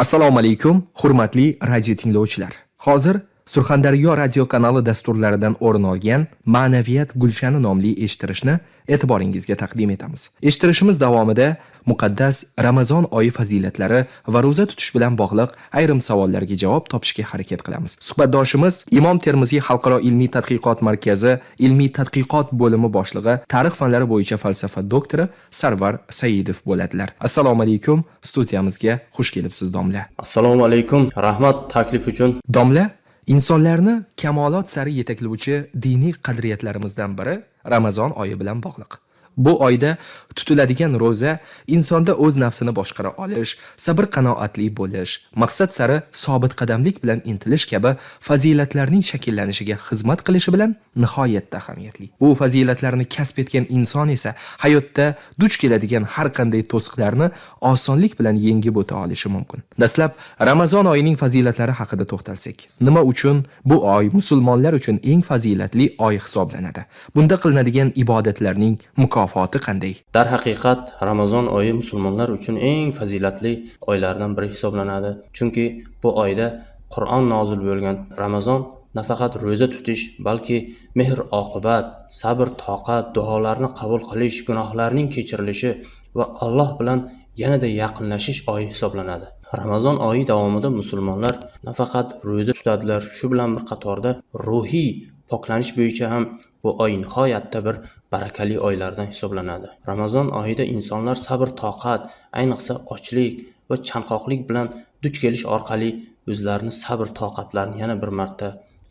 Assalomu alaykum, hurmatli radio tinglovchilar. Hozir Surxondaryo radio kanali dasturlaridan o'rin olgan Ma'naviyat gulshani nomli eshittirishni e'tiboringizga taqdim etamiz. Eshittirishimiz davomida muqaddas Ramazon oyi fazilatlari va ro'za tutish bilan bog'liq ayrim savollarga javob topishga harakat qilamiz. Suhbatdoshimiz Imom Termiziy xalqaro ilmiy tadqiqot markazi ilmiy tadqiqot bo'limi boshlig'i, tarix fanlari bo'yicha falsafa doktori Sarvar Saidov bo'ladilar. Assalomu alaykum, studiyamizga xush kelibsiz, domla. Assalomu alaykum. Rahmat taklif uchun. Domla, insonlarni kamolot sari yetaklovchi diniy qadriyatlarimizdan biri Ramazon oyi bilan bog'liq. Bu oyda tutiladigan ro'za insonda o'z nafsini boshqara olish, sabr qanoatli bo'lish, maqsad sari sobit qadamlik bilan intilish kabi fazilatlarning shakllanishiga xizmat qilishi bilan nihoyatda ahamiyatli. Bu fazilatlarni kasb etgan inson esa hayotda duch keladigan har qanday to'siqlarni osonlik bilan yengib o'ta olishi mumkin. Dastlab Ramazon oyining fazilatlari haqida to'xtalsak. Nima uchun bu oy musulmonlar uchun eng fazilatli oy hisoblanadi? Bunda qilinadigan ibodatlarning mukofoti qanday? Darhaqiqat, Ramazon oyi musulmonlar uchun eng fazilatli oylardan biri hisoblanadi. Chunki bu oyda Qur'on nozil bo'lgan. Ramazon nafaqat ro'za tutish, balki mehr oqibat, sabr toqat, duolarni qabul qilish, gunohlarning kechirilishi va Alloh bilan yanada yaqinlashish oyi hisoblanadi. Ramazon oyi davomida musulmonlar nafaqat ro'za tutadilar, shu bilan bir qatorda ruhiy poklanish bo'yicha ham bu oy nihoyatda bir barakali oylardan hisoblanadi. Ramazon oyida insonlar sabr toqat, ayniqsa ochlik va chanqoqlik bilan duch kelish orqali o'zlarini sabr toqatlarini yana bir marta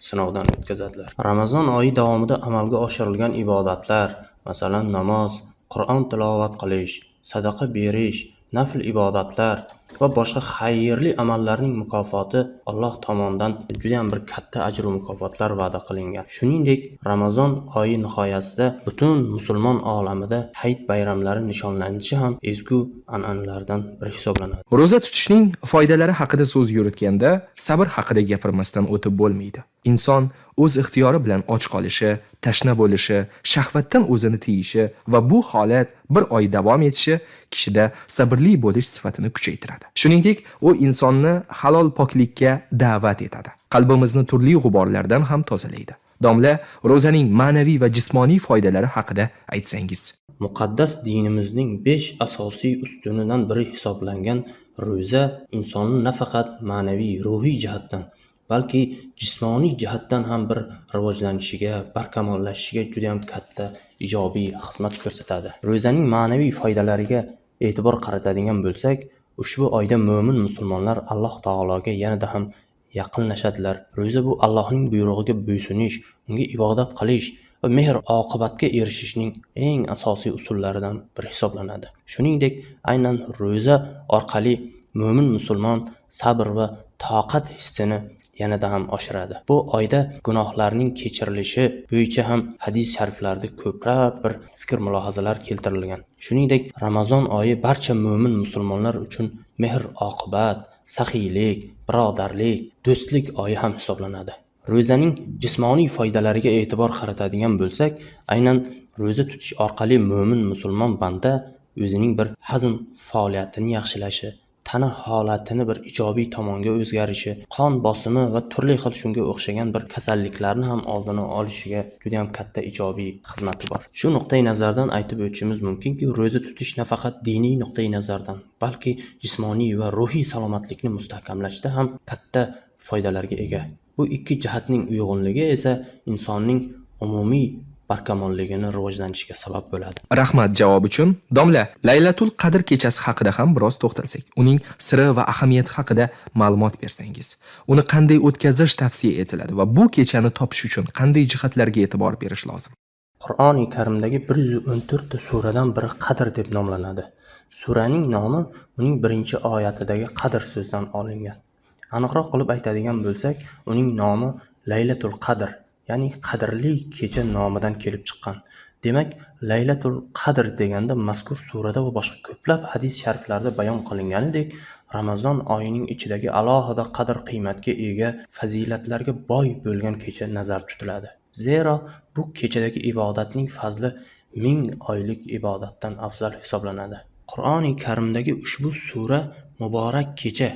sinovdan o'tkazadilar. Ramazon oyi davomida amalga oshirilgan ibodatlar, masalan, namoz, Qur'on tilovat qilish, sadaqa berish, nafl ibodatlar va boshqa xayrli amallarning mukofoti Alloh tomonidan judayam bir katta ajr va mukofotlar va'da qilingan. Shuningdek, Ramazon oyi nihoyasida butun musulmon olamida hayit bayramlari nishonlanishi ham ezgu an'analardan biri hisoblanadi. Ro'za tutishning foydalari haqida so'z yuritganda sabr haqida gapirmasdan o'tib bo'lmaydi. Inson o'z ixtiyori bilan och qolishi, tashna bo'lishi, shahvatdan o'zini tiyishi va bu holat bir oy davom etishi kishida sabrli bo'lish sifatini kuchaytiradi. Shuningdek, u insonni halol poklikka da'vat etadi. Qalbimizni turli g'uborlardan ham tozalaydi. Domla, ro'zaning ma'naviy va jismoniy foydalari haqida aytsangiz. Muqaddas dinimizning 5 asosiy ustunidan biri hisoblangan ro'za insonni nafaqat ma'naviy, ruhiy jihatdan, balki jismoniy jihatdan ham bir rivojlanishiga, barkamollashishiga judayam katta ijobiy xizmat ko'rsatadi. Ro'zaning ma'naviy foydalariga e'tibor qaratadigan bo'lsak, ushbu oyda mo'min musulmonlar Alloh taologa yanada ham yaqinlashadilar. Ro'za bu Allohning buyrug'iga bo'ysunish, unga ibodat qilish va mehr oqibatga erishishning eng asosiy usullaridan biri hisoblanadi. Shuningdek, aynan ro'za orqali mo'min musulmon sabr va toqat hissini yanada ham oshiradi. Bu oyda gunohlarning kechirilishi bo'yicha ham hadis shariflarda ko'plab bir fikr mulohazalar keltirilgan. Shuningdek, Ramazon oyi barcha mo'min musulmonlar uchun mehr oqibat, saxiylik, birodarlik, do'stlik oyi ham hisoblanadi. Ro'zaning jismoniy foydalariga e'tibor qaratadigan bo'lsak, aynan ro'za tutish orqali mo'min musulmon banda o'zining bir hazm faoliyatini yaxshilashi, tana holatini bir ijobiy tomonga o'zgarishi, qon bosimi va turli xil shunga o'xshagan bir kasalliklarni ham oldini olishiga judayam katta ijobiy xizmati bor. Shu nuqtai nazardan aytib o'tishimiz mumkinki, ro'za tutish nafaqat diniy nuqtai nazardan, balki jismoniy va ruhiy salomatlikni mustahkamlashda ham katta foydalarga ega. Bu ikki jihatning uyg'unligi esa insonning umumiy barkamolligini rivojlanishiga sabab bo'ladi. Rahmat javob uchun. Domla, Laylatul Qadr kechasi haqida ham biroz to'xtalsak. Uning siri va ahamiyati haqida ma'lumot bersangiz. Uni qanday o'tkazish tavsiya etiladi va bu kechani topish uchun qanday jihatlarga e'tibor berish lozim? Qur'oni Karimdagi 114 ta suradan biri Qadr deb nomlanadi. Suraning nomi uning birinchi oyatidagi Qadr so'zidan olingan. Aniqroq qilib aytadigan bo'lsak, uning nomi Laylatul Qadr, ya'ni qadrli kecha nomidan kelib chiqqan. Demak, Laylatul Qadr deganda mazkur surada va boshqa ko'plab hadis shariflarda bayon qilinganidek, Ramazon oyining ichidagi alohida qadr qiymatga ega, fazilatlarga boy bo'lgan kecha nazar tutiladi. Zero bu kechadagi ibodatning fazli 1000 oylik ibodatdan afzal hisoblanadi. Qur'oni Karimdagi ushbu sura muborak kecha,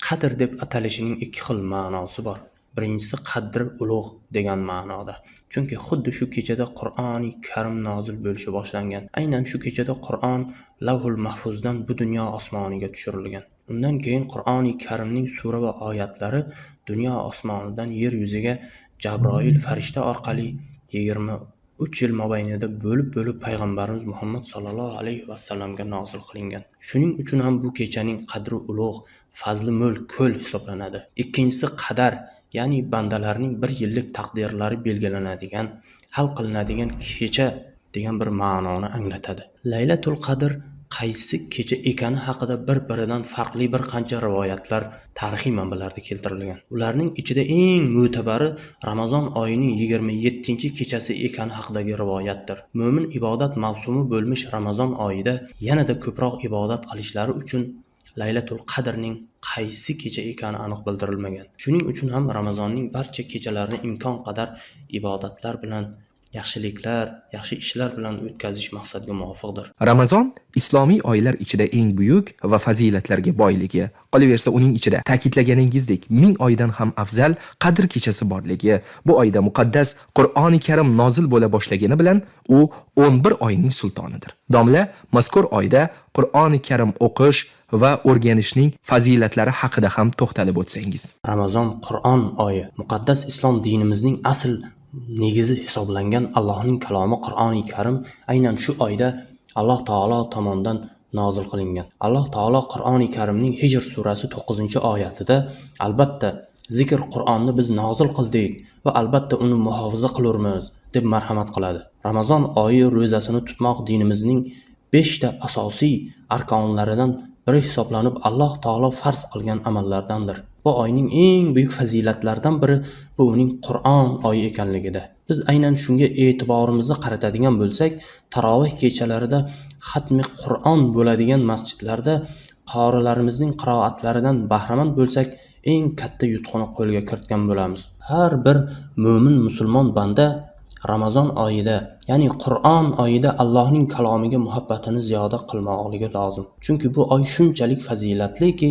Qadr deb atalishining ikki xil ma'nosi bor. Birinchisi qadri ulug' degan ma'noda. Chunki xuddi shu kechada Qur'oni Karim nozil bo'lishi boshlangan. Aynan shu kechada Qur'on Lavhul Mahfuzdan bu dunyo osmoniga tushirilgan. Undan keyin Qur'oni Karimning sura va oyatlari dunyo osmonidan yer yuziga Jabroil farishta orqali 23 yil mobaynida bo'lib-bo'lib payg'ambarimiz Muhammad sallallohu alayhi vasallamga nozil qilingan. Shuning uchun ham bu kechaning qadri ulug', fazli mo'l ko'l hisoblanadi. Ikkinchisi qadar, ya'ni bandalarning bir yillik taqdirlari belgilanadigan, hal qilinadigan kecha degan bir ma'noni anglatadi. Laylatul Qadr qaysi kecha ekani haqida bir-biridan farqli bir qancha rivoyatlar tarixiy manbalarda keltirilgan. Ularning ichida eng mo'tabari Ramazon oyining 27-kechasi ekani haqidagi rivoyatdir. Mo'min ibodat mavsumi bo'lmish Ramazon oyida yanada ko'proq ibodat qilishlari uchun Laylatul Qadrning qaysi kecha ekani aniq bildirilmagan. Shuning uchun ham Ramazonning barcha kechalarini imkon qadar ibodatlar bilan, yaxshiliklar, yaxshi ishlar bilan o'tkazish maqsadga muvofiqdir. Ramazon islomiy oylar ichida eng buyuk va fazilatlarga boyligi, qolaversa uning ichida ta'kidlaganingizdek 1000 oydan ham afzal Qadr kechasi borligi, bu oyda muqaddas Qur'oni Karim nozil bo'la boshlagani bilan u 11 oyning sultonidir. Domla, mazkur oyda Qur'oni Karim o'qish va o'rganishning fazilatlari haqida ham to'xtalib o'tsangiz. Ramazon Qur'on oyi, muqaddas islom dinimizning asl negizi hisoblangan Allohning kalomi Qur'oni Karim aynan shu oyda Alloh taolo tomonidan nozil qilingan. Alloh taolo Qur'oni Karimning Hijr surasi 9-oyatida albatta zikr Qur'onni biz nozil qildik va albatta uni muhofaza qilurmiz deb marhamat qiladi. Ramazon oyi ro'zasini tutmoq dinimizning 5 ta asosiy arkonlaridan biri hisoblanib, Alloh taolo farz qilgan amallardandir. Bu oyning eng buyuk fazilatlaridan biri bu uning Qur'on oyi ekanligida. Biz aynan shunga e'tiborimizni qaratadigan bo'lsak, taroveh kechalarida xatmi Qur'on bo'ladigan masjidlarda qorilarimizning qiroatlaridan bahramand bo'lsak, eng katta yutuqni qo'lga kiritgan bo'lamiz. Har bir mo'min musulmon banda Ramazon oyida, ya'ni Qur'on oyida Allohning kalomiga muhabbatini ziyoda qilmoqligi lozim. Chunki bu oy shunchalik fazilatliki,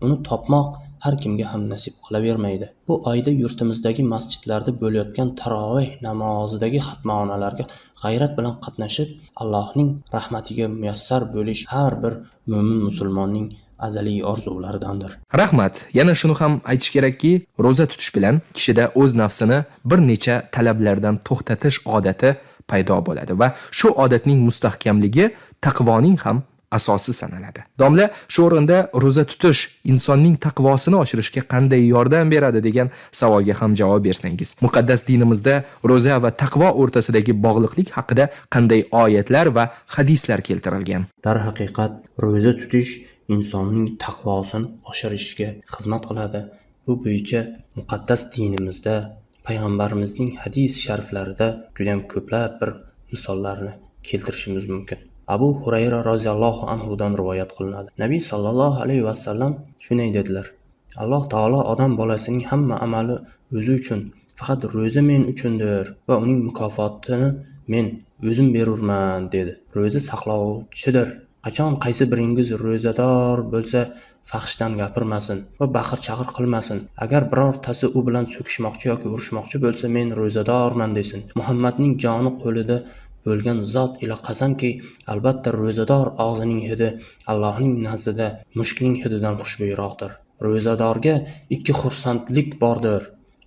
uni topmoq har kimga ham nasib qilavermaydi. Bu oyda yurtimizdagi masjidlarda bo'layotgan taroveh namozidagi xatmonalarga g'ayrat bilan qatnashib, Allohning rahmatiga muyassar bo'lish har bir mo'min musulmonning azaliy orzularidandir. Rahmat. Yana shuni ham aytish kerakki, ro'za tutish bilan kishida o'z nafsini bir necha talablardan to'xtatish odati paydo bo'ladi va shu odatning mustahkamligi taqvoning ham asosi sanaladi. Domla, shu o'rinda ro'za tutish insonning taqvosini oshirishga qanday yordam beradi degan savolga ham javob bersangiz. Muqaddas dinimizda ro'za va taqvo o'rtasidagi bog'liqlik haqida qanday oyatlar va hadislar keltirilgan? Darhaqiqat, ro'za tutish insonning taqvosini oshirishga xizmat qiladi. Bu bo'yicha muqaddas dinimizda payg'ambarimizning hadis shariflarida juda ham ko'plab bir misollarni keltirishimiz mumkin. Abu Hurayra roziyallohu anhudan rivoyat qilinadi. Nabiy sallallohu alayhi vasallam shunday dedilar: Alloh taolo odam bolasining hamma amali o'zi uchun, faqat ro'za men uchundir va uning mukofotini men o'zim berurman dedi. Ro'za saqlovchidir. Qachon qaysi biringiz ro'zador bo'lsa, fahshdan gapirmasin va baqir-chaqir qilmasin. Agar birortasi u bilan so'kishmoqchi yoki urushmoqchi bo'lsa, men ro'zadorman desin. Muhammadning joni qo'lida bo'lgan zot ila qasamki, albatta ro'zador og'zining hidi Allohning nazdida mushkning hididan xushbo'yroqdir. Ro'zadorga ikki xursandlik bordir.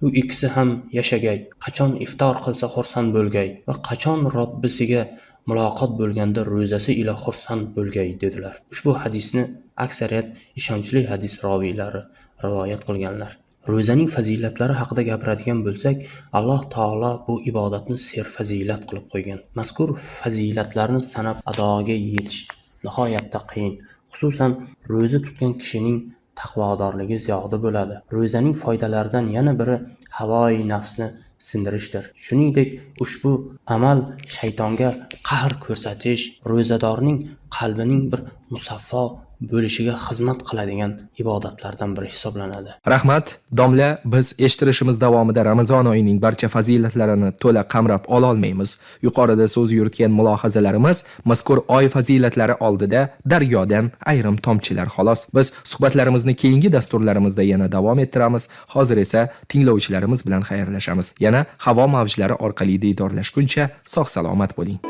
U ikkisi ham yashagay, qachon iftor qilsa xursand bo'lgay va qachon Robbisiga muloqot bo'lganda ro'zasi ila xursand bo'lgay dedilar. Ushbu hadisni aksariyat ishonchli hadis roviylari rivoyat qilganlar. Ro'zaning fazilatlari haqida gapiradigan bo'lsak, Alloh taolo bu ibodatni serfazilat qilib qo'ygan. Mazkur fazilatlarni sanab adoga yetish nihoyatda qiyin. Xususan, ro'za tutgan kishining taqvodorligi ziyoda bo'ladi. Ro'zaning foydalaridan yana biri havoi nafsni sindirishdir. Shuningdek, ushbu amal shaytonga qahr ko'rsatish, ro'zadorning qalbining bir musaffo bo'lishiga xizmat qiladigan ibodatlardan biri hisoblanadi. Rahmat, domla, biz eshittirishimiz davomida Ramazon oyining barcha fazilatlarini to'la qamrab ololmaymiz. Yuqorida so'z yuritgan mulohazalarimiz mazkur oy fazilatlari oldida daryodan ayrim tomchilar xolos. Biz suhbatlarimizni keyingi dasturlarimizda yana davom ettiramiz. Hozir esa tinglovchilarimiz bilan xayrlashamiz. Yana havo mavjlari orqali diydorlashguncha sog' salomat bo'ling.